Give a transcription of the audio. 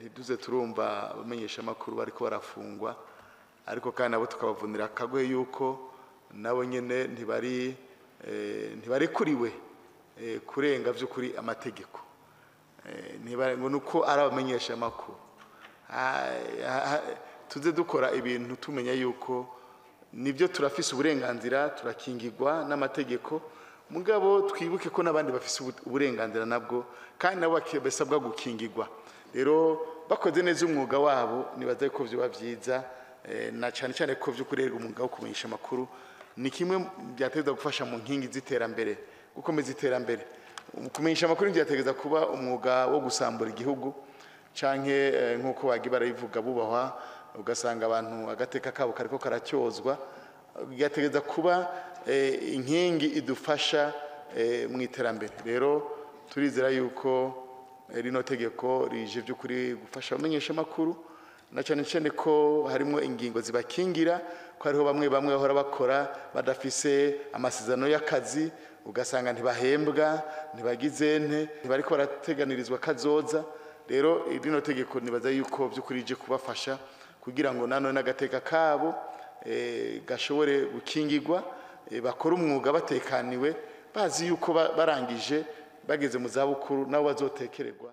Ntiduze turumva abamenyesha amakuru bariko barafungwa, ariko kandi nabo tukabavunira akagohe yuko nabo nyene ntibarekuriwe kurenga vy'ukuri amategeko. Ngo nuko ari abamenyesha amakuru. Tuze dukora ibintu tumenya yuko nibyo turafise uburenganzira, turakingirwa n'amategeko, mugabo twibuke ko n'abandi bafise uburenganzira nabwo, kandi nabo basabwa gukingirwa. Rero bakoze neza umwuga wabo, nibaza ko vyoba vyiza, na cyane cyane ko vy'ukuri umwuga wo kumenyesha amakuru ni kimwe byategeza gufasha mu nkingi z'iterambere, gukomeza iterambere. Kumenyesha amakuru byategeza kuba umwuga wo gusambura igihugu canke nkuko bagiye barabivuga bubahwa, ugasanga abantu agateka kabo kariko karacyozwa. Byategeza kuba inkingi idufasha mu iterambere. Rero turizera yuko rino tegeko rije by'ukuri gufasha abamenyesha amakuru, na cyane cyane ko harimo ingingo zibakingira, ko hariho bamwe bamwe bahora bakora badafise amasezerano y'akazi, ugasanga ntibahembwa, ntibagize nte, ntibariko barateganirizwa kazoza. Rero rino tegeko nibaza yuko by'ukuri rije kubafasha kugira ngo nanone n'agateka kabo gashobore gukingirwa, bakora umwuga batekaniwe, bazi yuko barangije bageze mu zabukuru nabo bazotekererwa.